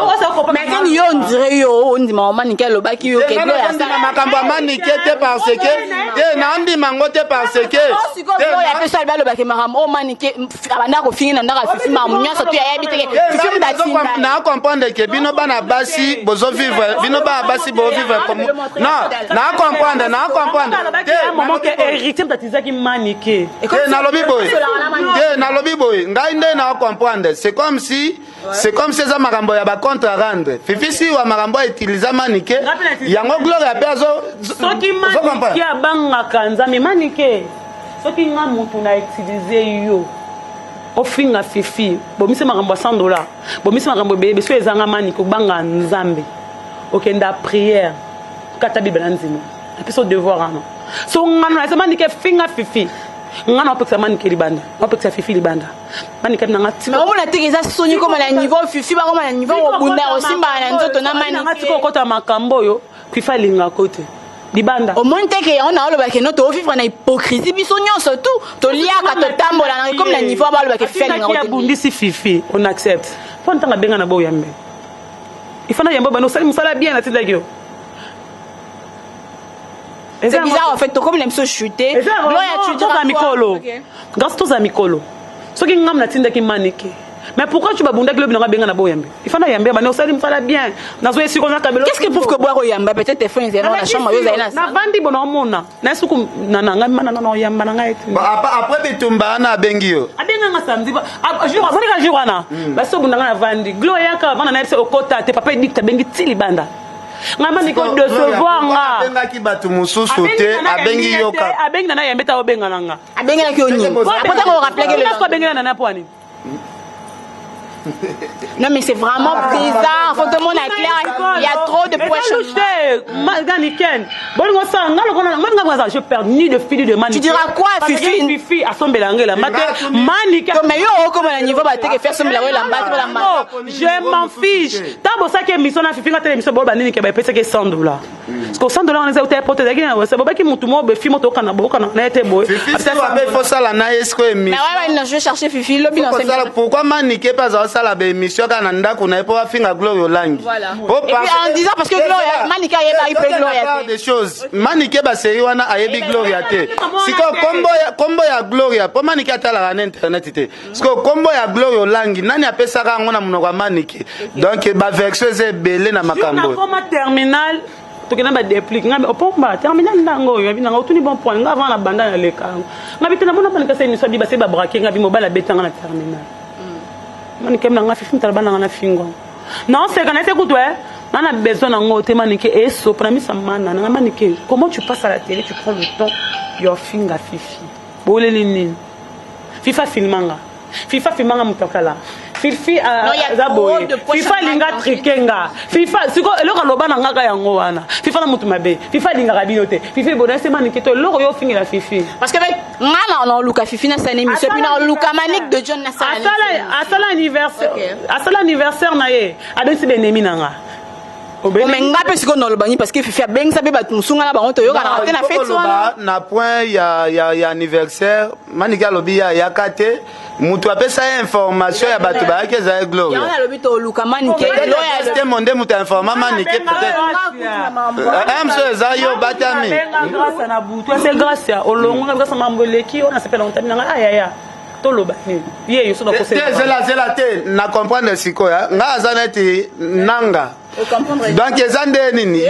Mais kani yo, on dirait yo ondima Manike alobaki yo ke Gloria Nandima makambo ya Manike te parce que te nandima yango te parce que Sikoyo Gloria ape so alobi alobaki makambo oyo Manike abandaka kofingi na ndako ya Fifi, makambo nyonso to yayebi teke Fifi moto atinda. Na comprendre ke bino bana basi bozovivre, bino bana basi bozovivre comme non, na comprendre, na comprendre te moment ke héritier moto atizaki Manike. Te, nalobi boye te, nalobi boye, ngai nde na comprendre, c'est comme si eza makambo ya bacompte à rendre. Fifi Siwa makambo autiliza Manike yango, Gloria mpe azo Soki Manike abangaka Nzambe, Manike, soki nga motu na utilize yo ofinga Fifi, bomisi makambo ya 100 dollar, bomisi makambo ebele, so ezanga Manike obanga Nzambe, okenda prière, kata Bible na ndima apesa devoir wana. So ngano nayesa Manike finga Fifi, nga na opekisa Manike libanda, opekisa Fifi libanda, Manike nanga. Mais omona teke eza soni koma na niveau Fifi bakoma na niveau kobunda kosimbaka na nzoto na Manike. Tika okota makambo oyo Fifi alingako te libanda. Omoni teke yango na olobaki no tovivre na hypocrisie biso nyonso tu toliaka totambola na comme na niveau balobaki Fifi alingako te. Abundisi Fifi, on accepte mpo ntango abenga na boyambe ifana yambo bana osali mosala bien natindaki yo. C'est bizarre en fait, tokomi na biso chuté. Gloria, tu diras mikolo grâce toza mikolo soki ngam natindaki Manike. Mais pourquoi tu babundaki lobi nanga abenga na boyambe ifana yambe bana osali mosala bien nazoya esika oza kabelo? Qu'est-ce qui prouve que boire oyamba? Peut-être téléphone ezali na chambre yo ozali na Navandi bona omona na suku na ngai mana nana oyamba na ngai te. Après bitumba wana abengi yo? Abenganga samedi jour azonika jour wana basi obundanga na vandi glo eyaka vanda na ye biso okota te papa edikte abengi ti libanda ngai Manike odecevoir nga. Abengaki bato mosusu te, abengi yo kaka? Abengi nana yambe ta obenga na nga. Abengelaki yo nini après ntango orappelaki? Abengela nana po ani? Non, mais c'est vraiment bizarre. Faut tout le monde clair. Il y a trop de points. Ken, bolingo osala nga lokola nga nga je perds ni de fille de Manike. Tu diras quoi, Fifi? Fifi asombela nga elamba te Manike. Mais yo okoma na niveau bateke faire sombela ngo elamba te bala. Je m'en fiche. Ntango bosaki émission na Fifi, nga tele émission boloba nini ke baepesaki 100 dollars, parce que 100 dollars wana eza uta epote ezalaki na wasa bobaki mutu moko boye fi moto okana bokana na ye te boye. Fifi Siwa mpe fosala na ye siko émission. Mais ouais, non, je vais chercher Fifi lobi dans. Pourquoi Manike mpe azala? asala baémission kaka na ndako na ye mpo afinga Gloria Olangi. Voilà. Po Et puis, en disant parce que Gloria, Manike ayeba ye mpe Gloria te. Des choses, Manike baseri wana ayebi Gloria te. Sikoyo kombo ya Gloria, mpo Manike atalaka na internet te. Sikoyo kombo ya Gloria Olangi, nani apesaka yango na monoko ya Manike? Donc baversion eza ebele na makambo. Nakoma terminal, tokenda badéplique, ngai opomba terminal ndango oyo abi nanga otuni bon point. Nga avant na banda naleka yango, nga bi te namona Manike asa émission, abi base babraquer nga, bi mobali abetanga na terminal. Manike na nga Fifi mutala bananga na fingo naoseka na ese kutu e nga na besoin nango te. Manike esopa na misa mana nanga. Manike, comment tu passes à la télé, tu prends le temps ya ofinga Fifi? Boleli nini? Fifa filmanga, Fifa filmanga moto akala Fifi. Non, il y a Aza trop boye de points. Fifa alinga trike nga. Fifa siko eloko aloba na ngaka yango wana. Fifa na moto mabe, Fifa alingaka bino te. Fifi bona se Manike to eloko yo ofingela Fifi. Parce que nga na oluka Fifi na sala émission, puis na oluka Manique de John na sala. Asala anniversaire, asala anniversaire na ye, abengisi benemi na nga. Mais nga mpe sikoyo nalobani parce que Fifi abengisa mpe bato mosunga na bango, toyokanaka te na feti wana. Na point ya anniversaire, Manike alobi ye ayaka te. Moto apesa ye information ya bato bayaki ezali Gloria. Yango nalobi toluka Manike. Te, mo nde moto ainforma Manike peut-être mso eza yo batami. Grâce na butu ase grâce olongo nga grâce mambo eleki oyo nasepela kotabi nanga ayaya toloba nini ye yo so. Te, zela, zela te, na comprendre sikoyo. Nga aza neti nanga, donc eza nde nini?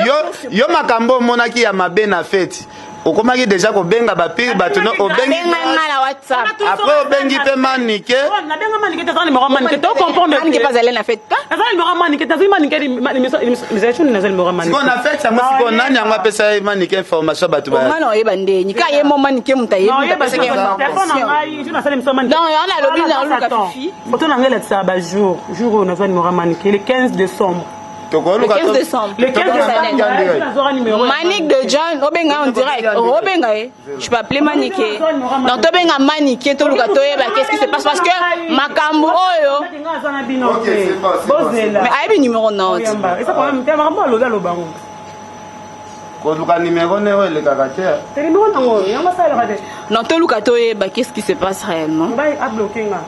Yo makambo omonaki ya mabe na feti, okomaki déjà kobenga bapire bato no obengi. Benga na WhatsApp. Après obengi mpe Manike. Nabenga Manike te, aza numéro Manike te, ocomprendre? Manike mpe azali na fête. Aza numéro Manike te, azwi Manike misation, naza numéro Manike. Sikoyo na fête yango, sikoyo nani yango apesa ye Manike information bato? Nga na oyeba ndeni ka ye mo Manike moto ayebi, moto apesaki information. Donc yango nalobi naluka Fifi. Foto na ngai elakisaka bajour, jour oyo nazwa numéro Manike, le 15 décembre. Le 15 décembre. Le 15 décembre nazwaka numéro. Manique de John, obenga en direct, obenga ye, je peux appeler Manike. Donc tobenga Manike, toluka toyeba qu'est-ce qui se passe, parce que makambo oyo Nga aza na bino te, bozela. Mais ayebi numéro na oti. Eza problème te, makambo alobi alobango. Koluka numéro ne oyo elekaka te. Te, numéro nango yango asalelaka te. Non, toluka toyeba qu'est-ce qui se passe réellement. Mobali abloquer nga.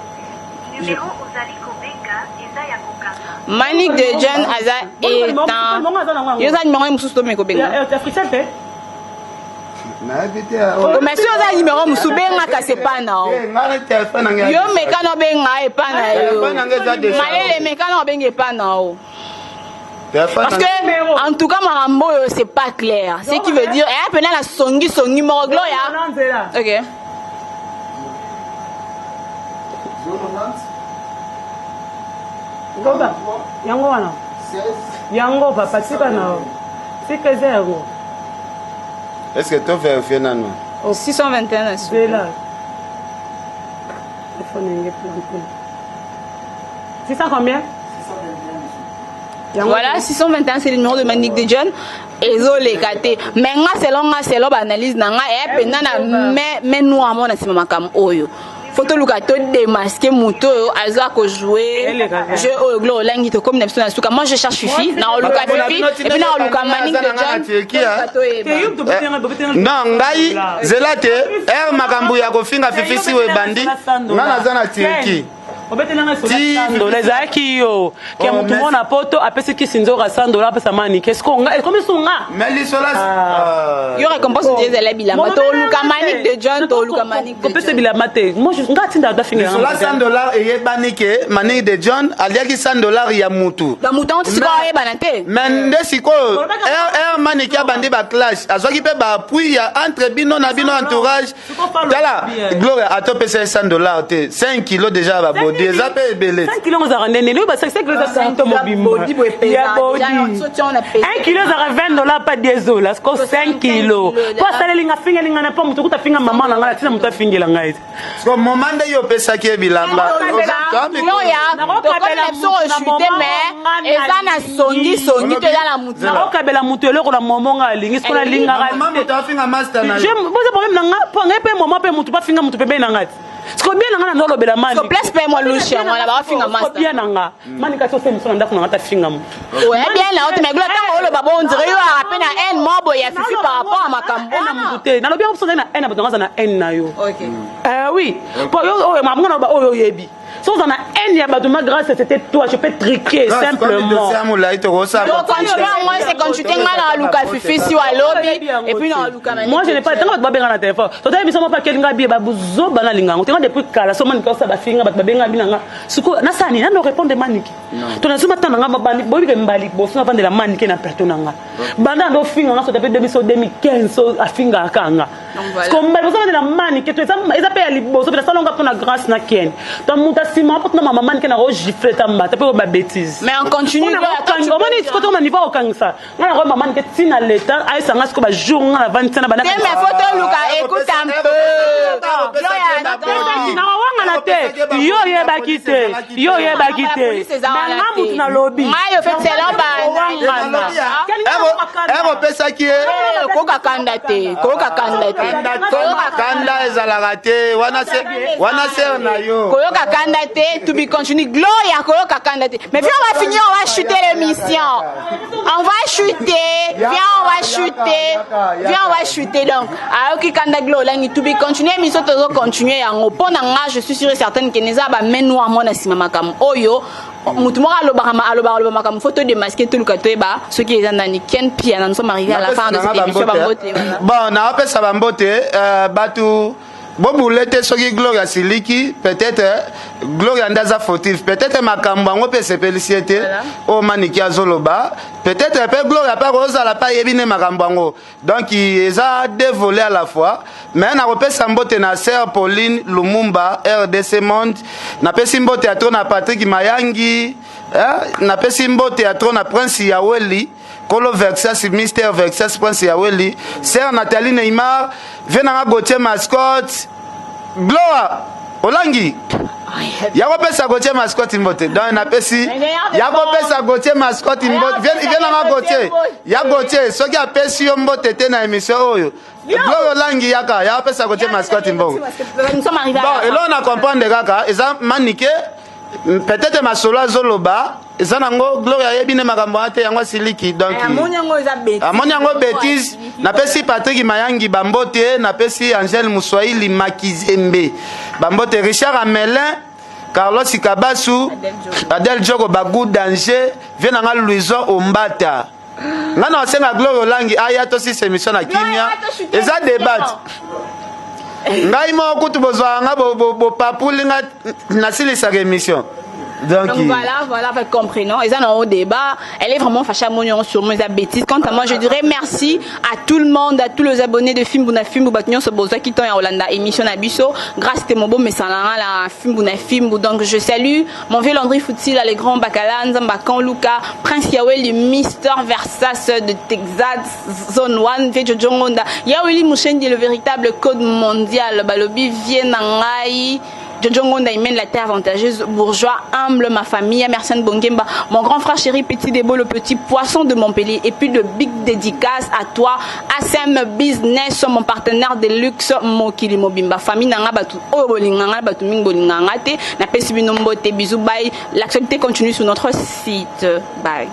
Numéro ozali kobenga eza ya kokanga. Manique de John aza étant yo oza numéro ye mosusu, tomeki kobenga. Africain te. Nayebi te. Mais soki oza numéro mosusu, bengaka se epa na yo. Ngai telefone na ngai. Yo meka na obenga epa na yo. Telefone na ngai eza déjà. Mayele, meka na obenga epa na yo. Telefone. Parce que en tout cas makambo oyo, c'est pas clair, ce qui veut dire eya pena na songi songi moko, Gloria. Na nzela. Ok. Ngoba yango wana, yango papa, tika na yo, tika, eza yango. Est ce que to vérifie nano? 621 na su. Nzela, telefone yango planté. 600 combien? Yango. Voilà, 621, c'est le numéro de Manique de John. Ezoleka te. Mais nga, selon nga, selon baanalyse na nga, eya mpenza na main noire mo na nsima makambo oyo. Faut toluka todémasquer moto oyo aza kojouer Eleka te. jeu oyo. Glo olangi, tokomi na biso na suka. Moi je cherche Fifi, na oluka Fifi et puis na oluka Manique de John. Toluka toyeba. Non, ngai zela te ere makambo ya kofinga Fifi si oyo ebandi, nga naza na Turquie. Obetelanga Ti- dola ezalaki yo ke Oh, motu merci. mwana poto apesi kisi nzoka 100 dola, apesa Manike siko ekomi sunga. Mais lisola. Yo récompense nde ezala bilamba. Toluka Manique de John, toluka Manique de Kopesa John. bilamba te. Moi nga tinda ata Lisola 100 $ eyebani ke Manique de John aliaki 100 $ ya mutu. Ba moto yango ti sikoyo ayebana te. Mais nde sikoyo ere Manike abandi baclash, azwaki mpe baappui ya entre bino na bino entourage. Tala, Gloria atopesa ye 100 $ te, 5 kilo déjà ya babodi eza mpe ebele. 5 kilo ezalaka ndenge nini? Oyo ba 5 kilo eza carton mobimba Bodi boye ya bodi. pesa. 1 kilo ezalaka 20 $ pa 10 dollars, siko 5 kilo po asaleli nga, afingeli nga na po moto kuta afinga mama na ngai, atina moto afingela ngai te. Siko moma nde yo opesaki ye bilamba. Oya, tokomi na biso kochute, mais eza na songisongi to eza na mutu. Nakokabela moto eloko na momo nga alingi, siko nalingaka. Mama moto afinga master na yo. Boza problème na nga po ngai mpe moma mpe motu bafinga motu pembeni na ngai te, siko bien na nga na nolobela mani. So place mpe mwa lushe yango wana bafinga master. Bien na nga mani, kasi ose miso na ndako na nga tafinga motu. Oya, bien na yo te, mais Glo, ntango oloba bo ondire yo aka mpe na haine mo boye ya Fifi par rapport à makambo na wana. motu te, nalobi yango biso ngai na haine na bato, nga aza na haine na yo. Ok. Eh oui, po yo oyo makambo nga naloba oyo oyebi. So oza na haine ya bato, ma grâce, c'était toi, je peux triquer simplement. Ya molai tokosala. Donc continue yango, c'est continue nga na luka Fifi si walobi et puis na luka. Moi, je n'ai pas ntango bato babenga na téléphone, totali biso moko akeli nga bie babuzoba, nalinga yango tenga depuis kala. So Manike osala bafinga bato, babenga bina nga sikoyo nasala nini? Nano répondre Manike to nazoma ntango na nga boyebike mbali boso navandela Manike na plateau na nga banda ando ofinga nga so depuis 2015, so afingaka nga siko mbali boso vandela Manike to eza mpe ya liboso mpe nasalonga mpo na grâce na Ken to moto asima mpo tuna mama Manike na kogifle ta mbata mpe babêtises. Mais on continue. Omoni siko tokoma niveau okangisa nga na koyeba Manike ntina leta ayesanga siko bajour nga navandi ntina. Te, mais faut toluka, écoute un peu. Nakowangana te, yo oyebaki te, yo oyebaki te, mais nga mutu nalobi. Ngai au fait selon ba Ekopesaki ye. Koyoka kanda te, koyoka kanda te. Kanda ezalaka te wana sere na yo. Koyoka kanda te, to be continue. Gloria, koyoka kanda te, mais viens, on va finir, on va chuter l'émission, on va chuter, viens, on va chuter, viens, on va chuter. Donc ayoki kanda Glo olangi, to be continue. Émission tozo continuer yango. Mpo na nga, je suis sûre et certaine ke neza bamain noire mona nsima makambo oyo. Motu moko alobaka, alobaka, aloba makambo, faut todémasquer, toluka toyeba soki eza nani. Ken Pia, nous sommes arrivés à la fin de cette émission. Bambote. Bon, naopesa bambote bato bobule te. Soki Gloria siliki, peut-être Gloria nde aza fautif, peut-être makambo yango mpe esepelisi ye te oyo Maniki azoloba. Peut-être mpe Gloria mpe akozala mpe ayebi nde makambo yango. Donc eza deux volets à la fois. Mais nakopesa mbote na sœur Pauline Lumumba, RDC Monde. Napesi mbote ya trop na Patrick Mayangi, napesi mbote ya trop na Prince Yaweli, Kolo Vexas, Mister Vexas, Prince Yaweli, sœur Nathalie Neymar, vie nanga Gautier Mascotte, Gloa Olangi. Yakopesa Gautier Mascotte mbote. Donc napesi, yakopesa Gautier Mascotte mbote, vie nanga Gautier ya Gautier. Soki apesi yo mbote te na émission oyo, Gloire Olangi, yaka, yakopesa Gautier Mascotte mbongo. Bon, eloko na comprendre kaka eza Manike, peut-être masolo azoloba eza nango, Gloire ayebi nde makambo wana te, yango asiliki. Donc amoni yango bêtise. Napesi Patrik Mayangi bambote, napesi Angele Muswahili Makizembe bambote, Richard Amelin, Carlos Kabasu, Adel Joko, Bagu Danger, vie nanga Louison Ombata. Nga na osenga Gloire Olangi aya tosisa émission na kimia. Eza débat, ngai moko kutu bozwaka nga bopapuli nga nasilisaka émission. Donc, donc voilà, fait, comprenons. Ils en ont au débat. Elle est vraiment fâchée à mon sûrement les bêtises. Quant à moi, je dirais merci à tout le monde, à tous les abonnés de Fimbu na Fimbu, Batunion, ce besoin qui en Hollande, émission na biso. Grâce à Mobo, mais ça la Fimbu na Fimbu. Donc, je salue mon vieux Landry Foutil, les grands Bakala, Nzamba Luka, Prince Yaweli, Mister Versas de Texas, Zone 1, Vejo Jongonda, Yaweli Mouchendi, le véritable code mondial, Balobi, Vienangai, Jojo Ngonda, il mène la terre avantageuse, bourgeois, humble, ma famille, Merci Bongemba, mon grand frère chéri, Petit Débo, le petit poisson de Montpellier, et puis de big dédicace à toi, ASM Business, mon partenaire de luxe, Mokili Mobimba, famille nanga batu, oh bolinganga, batu mingi bolinganga te, na pesi bino mbote, bisous, bye. L'actualité continue sur notre site. Bye.